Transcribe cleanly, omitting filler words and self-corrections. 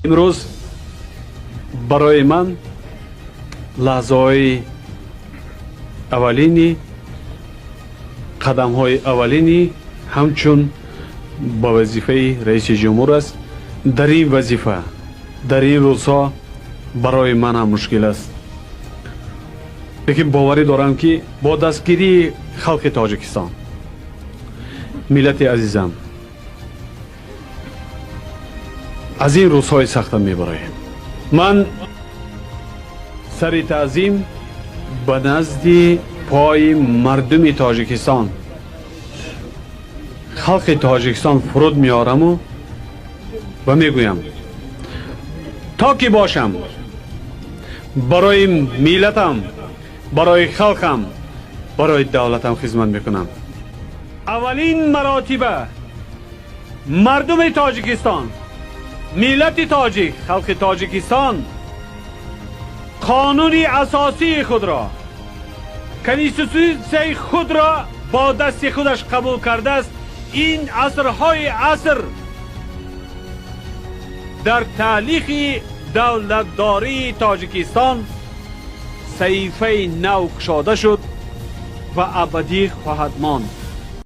Имрӯз барои ман лаҳзаҳои аввалини, қадамҳои аввалини ҳамчун ба вазифаи раиси ҷумҳур аст. Дар ин вазифа, дар ин рӯзҳо барои ман ҳам мушкил аст, лекин боварӣ дорам, ки бо дастгирии халқи Тоҷикистон, миллати азизам, аз ин рӯзҳои сахта мебароем. Ман сари таъзим ба назди пои мардуми Тоҷикистон, халқи Тоҷикистон фуруд меораму ва мегӯям: то ки бошам, барои миллатам, барои халқам, барои давлатам хизмат мекунам. Аввалин маротиба мардуми Тоҷикистон, миллати тоҷик, халқи Тоҷикистон қонуни асосии худро, конститутсияи худро бо дасти худаш қабул кардааст. Ин асрҳои аср дар таърихи давлатдории Тоҷикистон саҳифаи нав кушода шуд ва абадӣ хоҳад монд.